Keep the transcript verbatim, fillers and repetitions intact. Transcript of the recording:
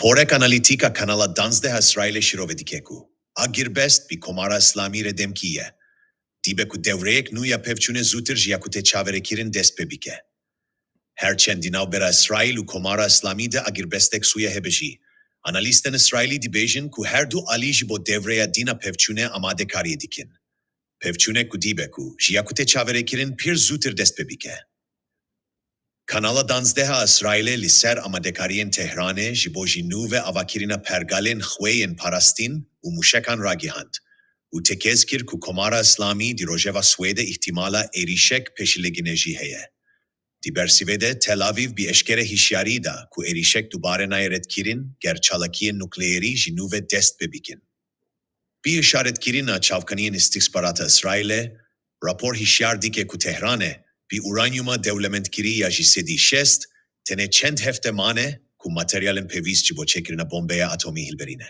Porek analîtîk a Kanala danzdeh a Îsraîlê şîrove dike ku agirbest bi Komara Îslamî re demkî ye. Dibe ku dewreyek nû ya pevçûnê zûtir ji ya ku tê çaverêkirin dest pê bike. Her çend di navbera Îsraîl û Komara Îslamî de agirbestek sûye hebe jî, analîstên Îsraîlî dibêjin ku her du alî ji bo dewreya din a pevçûnê amadekariyê dikin. Pevçûnek ku dibe ku ji ya ku tê çaverêkirin pir zûtir dest pê bike. Kanala danzdeh a Îsraîlê li ser amadekariyên Tehranê ji bo jî nû ve avakirina pergalên xwe yên parastin û mûşekan ragihand û tekez kir ku Komara Îslamî di rojeva Swêdê îhtîmala êrîşek pêşîlêgine jî heye. Di bersivê de Tel Avîv bi eşkere hişyarî da ku êrîşek dubare nayê redkirin ger çalakiyên nukleerî ji nû ve dest pê bikin. Bi îşaretkirina çavkaniyên îstîxbarata Îsraîlê, rapor hişyar dike ku Tehranê bi uranyuma dewlemendkirî ya ji sedî şêst tenê çend hefte mane ku materyalên pêwîst ji bo çêkirina bombeya atomî hilberîne.